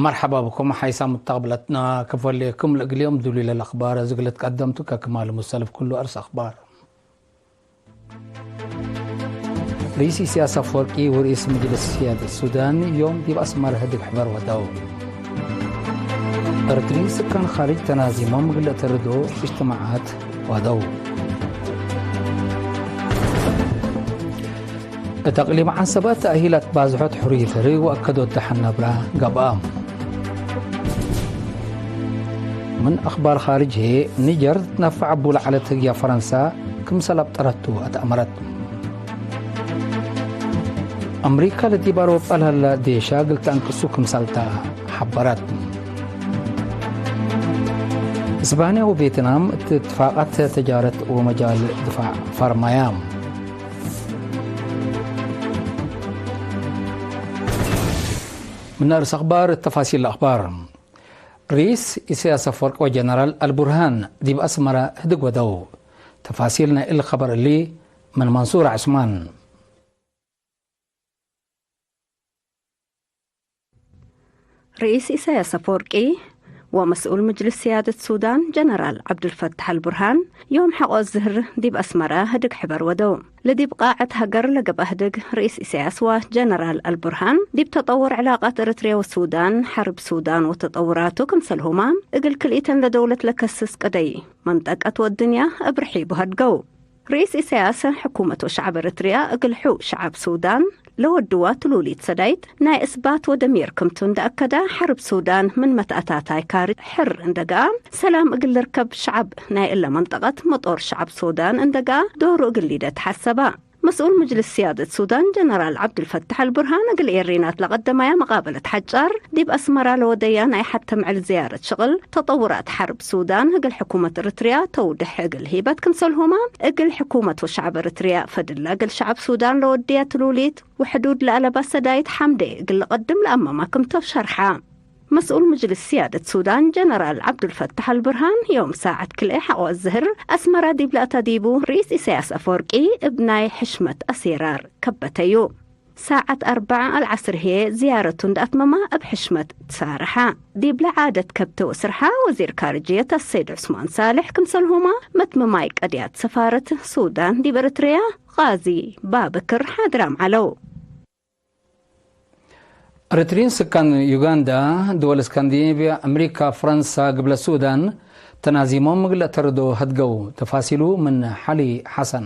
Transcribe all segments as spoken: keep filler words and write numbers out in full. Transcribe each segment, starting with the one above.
መርሐባ ብኩም ሓይሳም ሙተቅብለትና፣ ክፈሌኩም ለእግል ዮም ዱሊለ ለአክባር እዝግ ልትቀደምቱ ከክማል ሙሰልፍ ክሉ አርስ አክባር። ርኢስ ኢሰያስ አፈወርቂ ወርኢስ ምጅልስ ስያደት ሱዳን ዮም ዲብ አስመረ ህድግ ሕበር ወደው። ኤረትርዪን ስካን ካርጅ ተናዚሞም እግል ለአተርዶ እጅትማዓት ወደው። እት አቅሊም ዐንሰበ ተአሂላት ባዝሖት ሕሩይ ፈሪ ወአከዶት ደሐን ነብረ ገብአ። ምን አክባር ካርጅ ህዬ፣ ኒጀር ትትነፈዕ እቡ ለዐለት ህግያ ፈረንሳ ክምሰል አብጠረቱ አትአመረት። አምሪካ ለዲብ አውሮጳ ለሀላ ዴሻ እግል ተአንቅሱ ክምሰልታ ሐበረት። እስባንያ ወቬትናም እት እትፋቃት ተጃረት ወመጃል ድፋዕ ፈርማያ። ምን አርስ አክባር ተፋሲል አክባር። ርኢስ ኢሰያስ አፈወርቂ ወጀነራል አልቡርሃን ዲብ አስመረ ህድግ ወደው። ተፋሲል ናይ እሊ ከበር እሊ ምን መንሱር ዐስማን። ርኢስ ኢሰያስ አፈወርቂ ወመስኡል ምጅልስ ስያደት ሱዳን ጀነራል ዐብዱልፈታሕ አልቡርሃን ዮም ሐቆ ዝህር ዲብ አስመረ ህድግ ሕበር ወደው። ለዲብ ቃዐት ሀገር ለገብአ ህድግ ርኢስ ኢሰያስ ወጀነራል አልቡርሃን ዲብ ተጠውር ዕላቃት ኤረትርየ ወሱዳን፣ ሐርብ ሱዳን ወተጠውራቱ ክምሰልሁመ እግል ክልኢተን ለደውለት ለከስስ ቅደይ መንጠቀት ወእድንያ እብ ርሒቡ ሀድገው። ርኢስ ኢሰያስ፣ ሕኩመት ወሸዐብ ኤረትርያ እግል ሑ ሸዐብ ሱዳን ለወድዋ ትሉሊት ሰዳይት ናይ እስባት ወደሚር ክምቱ እንደ አከደ፣ ሐርብ ሱዳን ምን መትአታታይ ካርጅ ሕር እንደ ገአ፣ ሰላም እግል ልርከብ ሸዐብ ናይ እለ መንጠቀት መጦር ሸዐብ ሱዳን እንደ ገአ ዶሩ እግል ሊደ ተሐሰበ። መስኡል ምጅልስ ስያደት ሱዳን ጀነራል ዐብዱልፈታሕ አልቡርሃን እግል ኤሪናት ለቀደማያ መቃበለት ሐጫር፣ ዲብ አስመራ ለወደያ ናይ ሐተ ምዕል ዝያረት ሽቅል፣ ተጠውራት ሐርብ ሱዳን እግል ሕኩመት ኤረትርያ ተውድሕ እግል ሂበት ክምሰልሁመ፣ እግል ሕኩመት ወሸዐብ ኤረትርያ ፈድለ እግል ሸዐብ ሱዳን ለወድየ ትሉሊት ወሕዱድ ለአለባ ሰዳይት ሐምዴ እግል ልቀድም ለአመማ ክምተ ሸርሐ። መስኡል ምጅልስ ስያደት ሱዳን ጀነራል ዐብዱልፈታሕ አልቡርሃን፣ ዮም ሳዐት ክልኤ ሐቆ አዝህር፣ አስመራ ዲብ ለአታ ዲቡ፣ ርኢስ ኢሰያስ አፈወርቂ እብ ናይ ሕሽመት አሴራር ከበተዩ። ሳዐት አርበዕ አልዐስር ህዬ ዝያረቱ እንደ አትመመ እብ ሕሽመት ትሳርሐ። ዲብለ ዓደት ከብተ ወስርሐ ወዚር ካርጅየት አሰይድ ዑስማን ሳልሕ ክምሰልሁመ መትምማይ ቀድያት ሰፋረት ሱዳን ዲብ ኤረትርያ ቃዚ ባብክር ሓድራም ዐለው። ኤረትርዪን ስካን ዩጋንዳ፣ ድወል እስካንዲኔቭያ፣ አምሪካ፣ ፈረንሳ፣ ግብለ ሱዳን ተናዚሞም እግል ለአተርዶ ሀድገው። ተፋሲሉ ምን ሐሊ ሐሰን።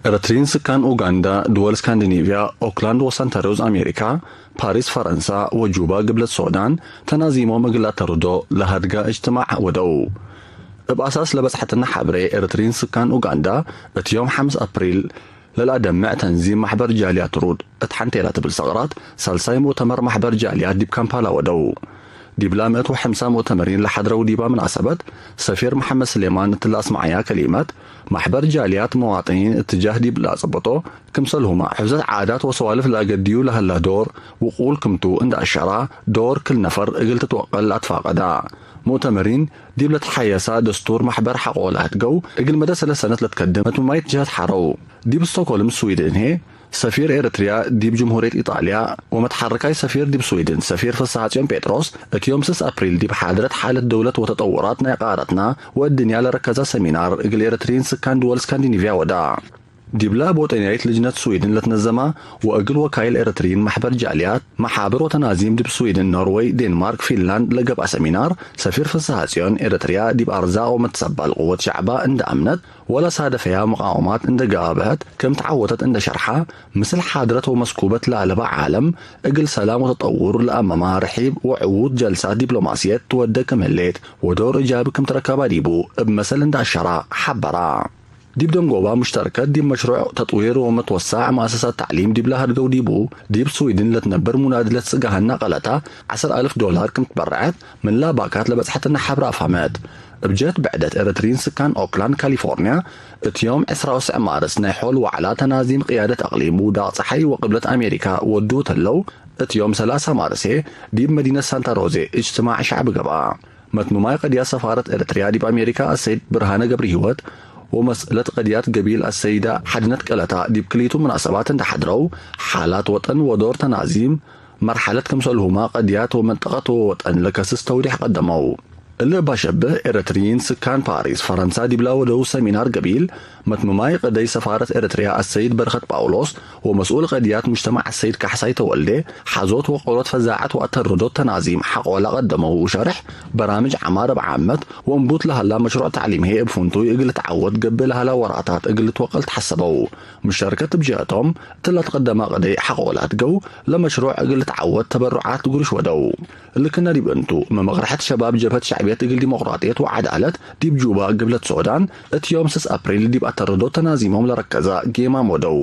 ኤረትርዪን ስካን ኡጋንዳ፣ ድወል ስካንዲኔቭያ፣ ኦክላንድ ወሳንታ ሮዝ አሜሪካ፣ ፓሪስ ፈረንሳ ወጁባ ግብለት ሶዳን ተናዚሞም እግል አተርዶ ለሀድጋ እጅትማዕ ወደው። እብ አሳስ ለበጽሐትነ ሐብሬ፣ ኤረትርዪን ስካን ኡጋንዳ እት ዮም ሐምስ አፕሪል ለለአደምዕ ተንዚም ማሕበር ጃልያት ሩድ እት ሐንቴላ ትብል ሰቅራት ሳልሳይ ሙእተመር ማሕበር ጃልያት ዲብ ካምፓላ ወደው። ዲብላ ምእት ወሐምሳ ሙእተመሪን ለሐድረው ዲባ ምናሰበት፣ ሰፊር መሐመድ ስሌማን እት ለአስመዐያ ከሊመት፣ ማሕበር ጃልያት መዋጥኒን እትጃህ ዲብ ለአጸበጦ፣ ክምሰልሁመ ሕፍዘት ዓዳት ወሰዋልፍ ለአገድዩ ለሀላ ዶር ውቁል ክምቱ እንደ አሸራ፣ ዶር ክል ነፈር እግል ትትወቀል አትፋቀዳ። ሙእተመሪን ዲብ ለትሐየሳ ደስቱር ማሕበር ሐቆ ለአህድገው፣ እግል መደ ሰለስ ሰነት ለትከድም መትምማይት ጀህት ሐረው። ዲብ ስቶክሆልም ስዊድን ህዬ፣ ሰፊር ኤረትርያ ዲብ ጅምሁርየት ኢጣልያ ወመትሐረካይ ሰፊር ዲብ ስዊድን ሰፊር ፍስሐጽዮን ጴጥሮስ፣ እት ዮም ስስ አፕሪል ዲብ ሓድረት ሓለት ደውለት ወተጠውራት ናይ ቃረትና ወእድንያ ለረከዘ ሰሚናር እግል ኤረትርዪን ስካን ድወል ስካንዲኒቭያ ወዳ። ዲብላ ቦጠንያይት ልጅነት ስዊድን ለትነዘማ ወእግል ወካይል ኤረትርዪን ማሕበር ጃልያት፣ መሓብር ወተናዚም ዲብ ስዊድን፣ ኖርወይ፣ ዴንማርክ፣ ፊንላንድ ለገብአ ሰሚናር፣ ሰፊር ፍስሐጽዮን፣ ኤረትርያ ዲብ አርዛቅ ወመትሰባል ቅወት ሸዕባ እንደ አምነት፣ ወለሳደፈያ መቃወማት እንደ ጋብሀት ክም ተዓወተት እንደ ሸርሐ፣ ምስል ሓድረት ወመስኩበት ለአለበ ዓለም፣ እግል ሰላም ወተጠውር ለአመማ ርሒብ ወዕዉት ጀልሳት ዲፕሎማስየት ትወደ ክም ህሌት ወዶር እጃቢ ክም ትረከባ ዲቡ እብ መሰል እንደ አሸራ ሐበራ። ዲብ ደንጎባ ሙሽተርከት ዲብ መሽሩዕ ተጥዊር ወመትወሳዕ መአሰሳት ተዕሊም ዲብለ ሀድገው ዲቡ፣ ዲብ ስዊድን ለትነብር ሙናድለት ጽጋህና ቀለታ ዐስር አልፍ ዶላር ክም ትበረዐት፣ ምን ላባካት ለበጽሐትነ ሐብር አፋመት። እብ ጀህት ብዕደት ኤረትርዪን ስካን ኦክላንድ ካሊፎርንያ፣ እት ዮም ዕስራ ወትስዕ ማርስ ናይ ሖል ወዕላ ተናዚም ቅያደት አቅሊም ውዳቅ ጸሓይ ወቅብለት አሜሪካ ወዱ ተለው፣ እት ዮም ሰላሳ ማርሴ ዲብ መዲነት ሳንታ ሮዜ እጅትማዕ ሸዕቢ ገብአ። መትምማይ ቀድያት ሰፋረት ኤረትርያ ዲብ አሜሪካ አሰይድ ብርሃነ ገብረሂወት ወመስእለት ቀድያት ገቢል አሰይደ ሓድነት ቀለታ ዲብ ክልኢቱ መናሰባት እንዴ ሐድረው፣ ሓላት ወጠን ወዶር ተናዚም መርሐለት ክምሰልሁመ ቀድያት ወመንጠቀት ወወጠን ለከስስ ተውዴሕ ቀደመው። እሊ እብ አሸብህ ኤረትርዪን ስካን ፓሪስ ፈረንሳ ዲብላ ወደው ሰሚናር ገቢል መትምማይ ቀደይ ሰፋረት ኤረትርያ አሰይድ በረኸት ጳውሎስ ወመስኡል ቀድያት ሙጅተማዕ አሰይድ ካሕሳይ ተወልዴ ሐዞት ወቆሮት ፈዛዐት ወአተረዶት ተናዚም ሐቆ ለቀደመው ሸርሕ በራምጅ ዐማር እብ ዓመት ወእንቡት ለሀላ መሽሩዕ ተዕሊም ህዬ እብ ፍንቱይ እግል ልትዓወት ገብእ ለሀላ ወራታት እግል ልትወቀል ተሐሰበው። ሙሸርከት እብ ጀሀቶም እትለ ትቀደመ ቀደይ ሐቆ ለአትገው ለመሽሩዕ እግል ልትዓወት ተበሩዓት ግሩሽ ወደው። እሊ ክእነ ዲብ እንቱ፣ መመቅረሐት ሸባብ ጀብሀት ሸዕብየት እግል ዲሞቅራጥየት ወዐዳለት ዲብ ጁባ ግብለት ሶዳን፣ እት ዮም ስስ አፕሪል ዲብ አተረዶት ተናዚሞም ለረከዘ ጌማም ወደው።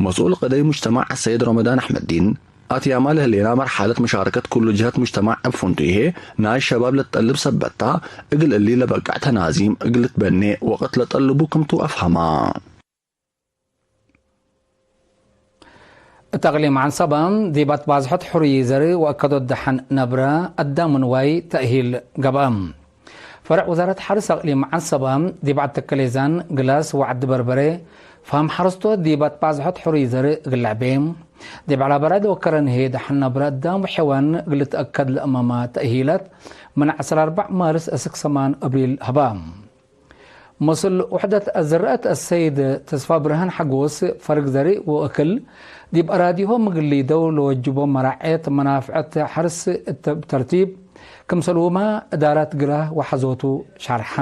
መስኡል ቀደይ ሙጅተማዕ አሰይድ ረመዳን አሕመዲን፣ አትያማ ለህሌና መርሐለት መሻረከት ኩሉ ጀሀት ሙጅተማዕ እብ ፍንቱይ ህዬ፣ ናይ ሸባብ ለትጠልብ ሰበት ታ፣ እግል እሊ ለበቅዕ ተናዚም እግል ልትበኔ ወቅት ለጠልቡ ክምቱ አፍሀማ። እት አቅሊም ዐንሰበ፣ ዲብ አትባዝሖት ሕሩይ ዘርእ ወአከዶት ደሐን ነብረ አዳም ንዋይ ተእሂል ገብአ። ፈርዕ ውዛረት ሐርስ አቅሊም ዐንሰበ፣ ዲብ ዐድ ተከሌዛን፣ ግላስ ወዐዲ በርበሬ፣ ፋም ሐረስቶት ዲብ አትባዝሖት ሕሩይ ዘርእ እግል ለዕቤ፣ ዲብ ዐላ በራድ ወከረን ህዬ ደሐን ነብረ አዳም ወሐይዋን እግል ልትአከድ ለአመመ ተእሂለት፣ ምን ዐስር አርበዕ ማርስ እስክ ሰማን አብሪል ሀበ። መስኡል ውሕደት ዝርአት አሰይድ ተስፋብርሃን ሐጎስ፣ ፈርግ ዘርእ ወእክል ዲብ አራዲሆም እግል ሊደው ለወጅቦም መራዐየት መናፍዐት ሐርስ እት ተርቲብ ክምሰልሁመ እዳራት ግራህ ወሐዞቱ ሸርሐ።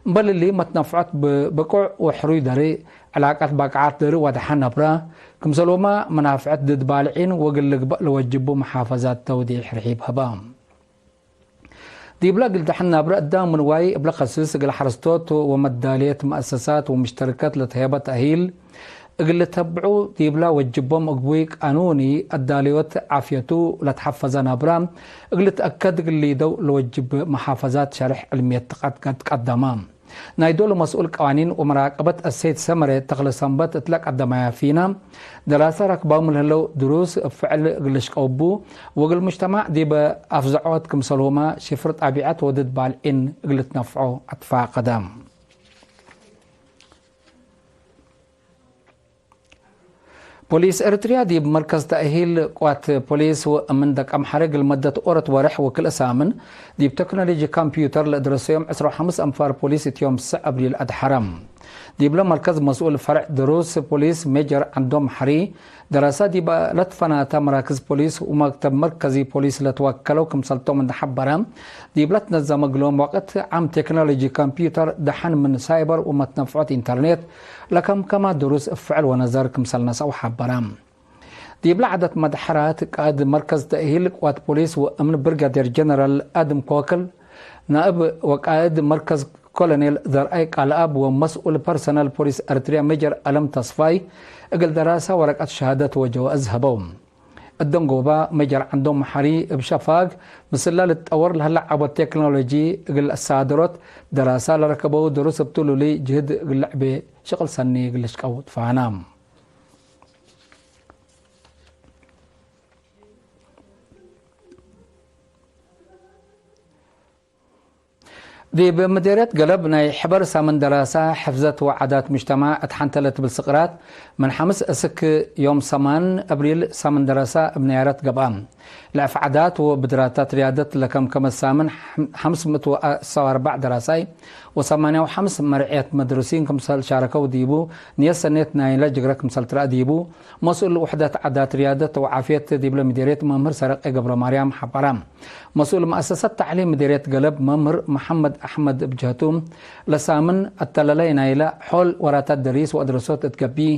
እምበል እሊ፣ መትነፍዖት ብቁዕ ወሕሩይ ደርእ፣ ዕላቀት ባቅዓት ደርእ ወደሐን ነብረ ክምሰልሁመ መናፍዐት ድድ ባልዒን ወእግል ልግበእ ለወጅቡ መሓፈዛት ተውዴሕ ርሒብ ሀበ። ዲብለ እግል ደሐን ናብረ አዳም ንዋይ እብለ ከስስ፣ እግል ሐረስቶት ወመዳልየት መአሰሳት ወሙሽተርከት ለተሄበ ተእሂል እግል ልተብዑ፣ ዲብለ ወጅቦም እግቡይ ቃኑኒ አዳልዮት ዓፍየቱ ለትሐፈዘ ናብረ እግል ልትአከድ እግል ሊደው ለወጅብ መሓፈዛት ሸርሕ ዕልምየት ትቀደመ። ናይ ዶሉ መስኡል ቀዋኒን ወመራቀበት አሰይድ ሰመረ ተክለሰንበት እትለ ቀደማያ ፊነ፣ ደራሰ ረክባሙ ለህለው ድሩስ እብ ፍዕል እግል ልሽቀው እቡ፣ ወእግል ሙጅተማዕ ዲበ አፍዘዖት ክምሰልሁመ ሽፍር ጣቢዐት ወድድ ባልዒን እግል ልትነፍዖ አትፋቀደ። ፖሊስ ኤረትርያ ዲብ መርከዝ ተእሂል ቅዋት ፖሊስ ወእምን ደቀምሐረ እግል መደት ኦሮት ወርሕ ወክልኤ ሳምን ዲብ ቴክኖሎጂ ኮምፒዩተር ለእድረሰዮም ዕስራ ወሐምስ አንፋር ፖሊስ እት ዮም ስዕ አብሪል አድሐረ። ዲብለ መርከዝ መስኡል ፈርዕ ድሩስ ፖሊስ ሜጀር ዐንዶም ሐሪ፣ ደረሰ ዲበ ለትፈናተ መራክዝ ፖሊስ ወመክተብ መርከዚ ፖሊስ ለትወከለው ክምሰልቶም እንዴ ሐበረ፣ ዲብለ ትነዘመ እግሎም ወቅት ዓም ቴክኖሎጂ ኮምፒዩተር ደሐን ምን ሳይበር ወመትነፍዖት ኢንተርኔት ለከምከመ ድሩስ እብ ፍዕል ወነዘር ክምሰል ነስአው ሐበረ። ዲብለ ዐደት መድሐራት፣ ቃእድ መርከዝ ተእሂል ቅዋት ፖሊስ ወእምን ብርጋዴር ጀነራል አድም ኮክል፣ ናእብ ወቃእድ መርከዝ ኮሎኔል ዘርአይ ቃልአብ ወመስኡል ፐርሰናል ፖሊስ ኤረትርያ ሜጀር አለም ተስፋይ እግል ደራሰ ወረቀት ሸሃደት ወጀዋእዝ ሀበው። እደንጎባ ሜጀር ዐንዶም ሐሪ እብ ሸፋግ ምስላ ልትጠወር ለህለ ዐቦት ቴክኖሎጂ እግል አሳድሮት ደራሰ ለረከበው ድሩስ እብ ትሉሊ ጅህድ እግል ለዕቤ ሽቅል ሰኒ እግል ልሽቀው ትፋና። ዲብ ምዴርየት ገለብ ናይ ሕበር ሳምን ደራሰ ሕፍዘት ወዓዳት ሙጅተማዕ እት ሐንተ ለትብል ስቅራት፣ ምን ሐምስ እስክ ዮም ሰማን አብሪል ሳምን ደራሰ እብ ነያረት ገብአ። ለአፍ ዓዳት ወብድራታት ርያደት ለከምከመ ሳምን ሐምስ ምእት ወአስር ወአርበዕ ደራሳይ ወሰማንያ ወሐምስ መርዕየት መድርሲን ክምሰል ሻረከው ዲቡ፣ ንየት ሰኔት ናይለ ጅግረ ክምሰል ትረአ ዲቡ፣ መስኡል ውሕደት ዓዳት ርያደት ወዓፍየት ዲብለ ምዴርየት መምህር ሰረቀ ገብረማርያም ሐበረ። መስኡል መአሰሰት ተዕሊም ምዴርየት ገለብ መምህር መሐመድ አሕመድ እብ ጀህቱ፣ ለሳምን አተለላይ ናይለ ሖል ወራታት ደሪስ ወአድረሶት እት ገብእ፣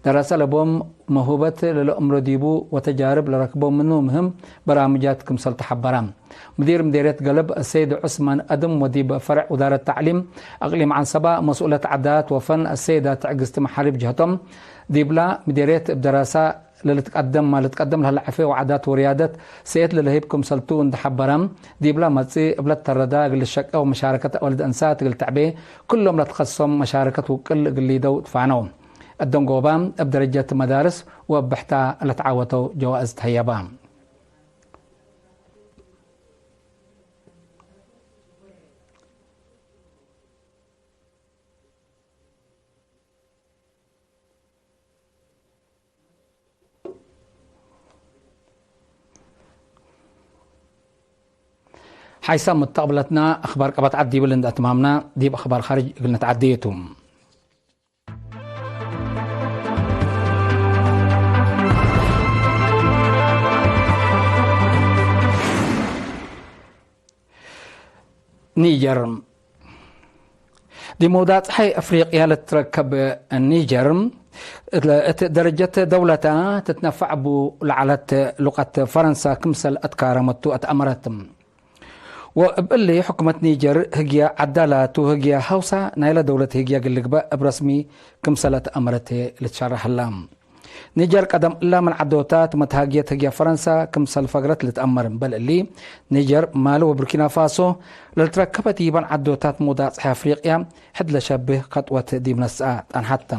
ደረሰ ለቦም መውህበት ለለአምሮ ዲቡ ወተጃርብ ለረክበው ምኑ ምህም በራምጃት ክምሰል ተሐበረ። ምዲር ምዴርየት ገለብ አሰይድ ዑስማን አድም ወዲብ ፈርዕ ውዳረት ተዕሊም አቅሊም ዐንሰባ መስኡለት ዓዳት ወፈን አሰይዳ ትዕግስቲ መሓሪ ብጀህቶም፣ ዲብላ ምዴርየት እብ ደራሳ ለልትቀደም፣ ለልትቀደም ለህለ ዕፌ ወዓዳት ወርያደት ሰኤት ለልህይብ ክምሰልቱ እንዴ ሐበረ፣ ዲብላ መጽኢ እብ ለተረዳ እግል ልሸቄ ወመሻረከት አወልድ እንሳት እግል ተዕቤ፣ ክሎም ለትከሰሶም መሻረከት ውቅል እግል ሊደው ትፋነው። እደንጎባ እብ ደረጀት መዳርስ ወእብ ብሕታ ለትዓወተው ጀዋእዝ ተህየባ። ሐይሳም ሙተቅብለትና አኽባር ቀበት ዐድ ዲብል እንዴ አትማምና፣ ዲብ አኽባር ካርጅ እግል ነትዐዴ ቱ። ኒጀር። ዲብ መውዳቅ ጸሓይ አፍሪቅያ ለትትረከብ ኒጀር፣ እት ደረጀት ደውለታ ትትነፈዕ እቡ ለዐለት ሉቀት ፈረንሳ ክምሰል አትካረመቱ አትአመረት። ወእብ እሊ፣ ሕኩመት ኒጀር ህግየ ዐዳላት ወህግየ ሐውሳ ናይለ ደውለት ህግየ እግል ልግበእ እብ ረስሚ ክምሰል አትአመረት ልትሸረሕ ህላ። ኒጀር ቀደም እላ ምን ዐዶታት መትሃግየት ህግየ ፈረንሳ ክምሰል ፈግረት ልትአመር። እምበል እሊ፣ ኒጀር፣ ማሊ ወቡርኪና ፋሶ ለልትረከበት ይበን ዐዶታት መውዳቅ ጸሓይ አፍሪቅያ ሕድ ለሸብህ ከጥወት ዲብ ነስአ ጸንሐት።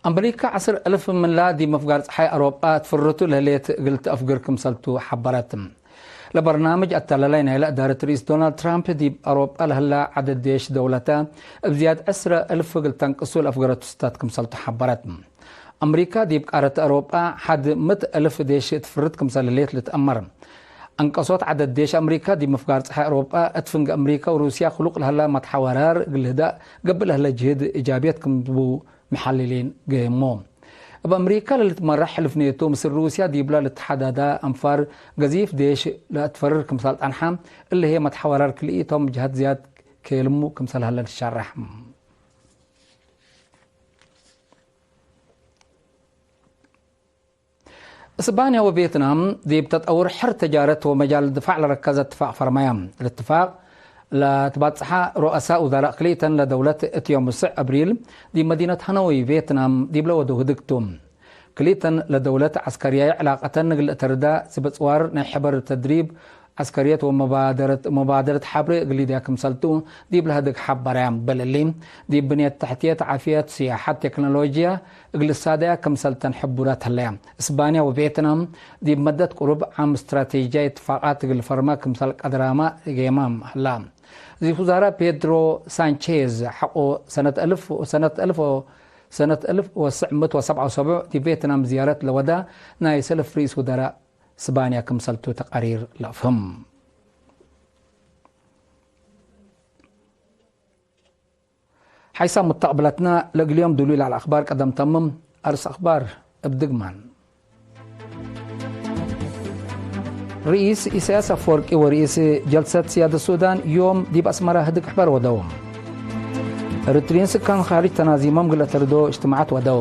አምሪካ ዐስር እልፍ ምንላ ዲብ ምፍጋር ጸሓይ አውሮጳ ትፍርቱ ለህሌት እግል ተአፍግር ክምሰልቱ ሐበረት። ለበርናምጅ አተላላይ ናይለ እዳረት ርኢስ ዶናልድ ትራምፕ ዲብ አውሮጳ ለህላ ዐደድ ዴሽ ደውለተ እብ ዝያድ ዕስረ እልፍ እግል ተንቅሱ ለአፍገረቱ ስታት ክምሰልቱ ሐበረት። አምሪካ ዲብ ቃረት አውሮጳ ሐድ ምእት እልፍ ዴሽ ትፍርት ክምሰል ህሌት ልትአመር። አንቀሶት ዐደድ ዴሽ አምሪካ ዲብ ምፍጋር ጸሓይ አውሮጳ እት ፍንግ አምሪካ ወሩስያ ክሉቅ ለህላ መትሐወራር እግል ልህዳእ ገብእ ለህለ ጅህድ ኢጃብየት ክም ቡ መሐልሊን ገይሞ። እብ አምሪካ ለልትመራሕ ሕልፍ ኔቶ ምስል ሩስያ ዲብላ ልትሓዳዳ አንፋር ገዚፍ ዴሽ ለአትፈርር ክምሰል ጸንሐ፣ እሊ ህዬ መትሐወራር ክልኢቶም ጀሀት ዝያድ ኬልሙ ክምሰል ሀለ ልትሸረሕ። እስባንያ ወቬትናም ዲብ ተጠውር ሕር ተጃረት ወመጃል ድፋዕ ለረከዘ እትፋቅ ፈርመያ። ለእትፋቅ ለትባጽሐ ሩአሳእ ውዛራእ ክልኢተን ለደውለት እት ዮም ስዕ አብሪል ዲብ መዲነት ሀኖይ ቬትናም ዲብለ ወደው ህድግ ቱ። ክልኢተን ለደውለት ዐስከርያይ ዕላቀተን እግል እተርዳ፣ ስበጽዋር ናይ ሕበር ተድሪብ ዐስከርየት ወመባደረት፣ መባደረት ሐብሬ እግል ሊድያ ክምሰልቱ ዲብ ለህድግ ሐበረያ። እምበል እሊ፣ ዲብ ብንየት ተሕትየት፣ ዓፍየት፣ ስያሐት፣ ቴክኖሎጅያ እግል ልሳደያ ክምሰልተን ሕቡራት ህለያ። እስባንያ ወቬትናም ዲብ መደት ቅሩብ ዓም ስትራቴጅያይ እትፋቃት እግል ፈርማ ክምሰል ቀድራማ ጌማም ህላ። ዚፍ ውዛራ ፔድሮ ሳንቼዝ ሐቆ ሰነት አልፍ፣ ሰነት አልፍ፣ ሰነት አልፍ ወትስዕ ምእት ወሰብዓ ወሰቡዕ ዲብ ቬትናም ዝያረት ለወዳ ናይ ሰልፍ ርኢስ ውዛራ እስባንያ ክምሰልቱ ተቃሪር ለአፍህም። ሐይሳም ሙተቅብለትና ለእግል ዮም ዱሉይ ለዐለ አኽባር ቀደም ተምም። አርስ አኽባር እብ ድግማን። ርኢስ ኢሳያስ አፈወርቂ ወርኢስ ጀልሰት ስያደት ሱዳን ዮም ዲብ አስመረ ህድግ ሕበር ወደው። ኤሪትርዪን ስካን ካርጅ ተናዚሞም እግል ለተርዶ እጅትማዓት ወደው።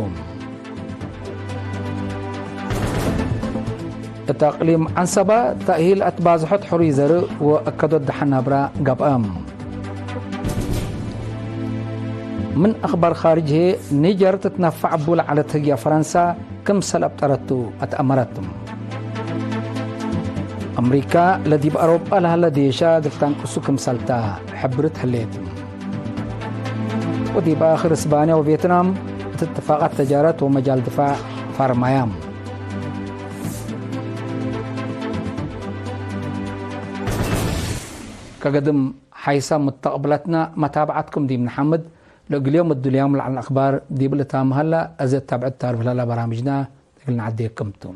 እት አቅሊም ዐንሰበ ተእሂል አትባዝሖት ሕሩይ ዘርእ ወአከዶት ደሐን ናብራ ገብአ። ምን አኽባር ካርጅ ህዬ፣ ኒጀር ትትነፈዕ እቡ ለዐለት ህግየ ፈረንሳ ክምሰል አብጠረቱ አትአመረት። አምሪካ ለዲብ አውሮጳ ለሀለ ዴሻ እግል ተአንቅሱ ክምሰልታ ሕብርት ህሌት። ወዲብ አክር እስባንያ ወቬትናም እት እትፋቃት ተጃረት ወመጃል ድፋዕ ፈርማያም። ከገድም ሐይሳም ሙተቅብለትና መታብዐትኩም ዲብ ነሐምድ። ለእግል ዮም እዱልያም ለዐለ አኽባር ዲብ ልታመ ሀላ፣ አዜ እታብዕት ታርፍ ለሀላ በራምጅና እግል ነዐዴኩም ቱ።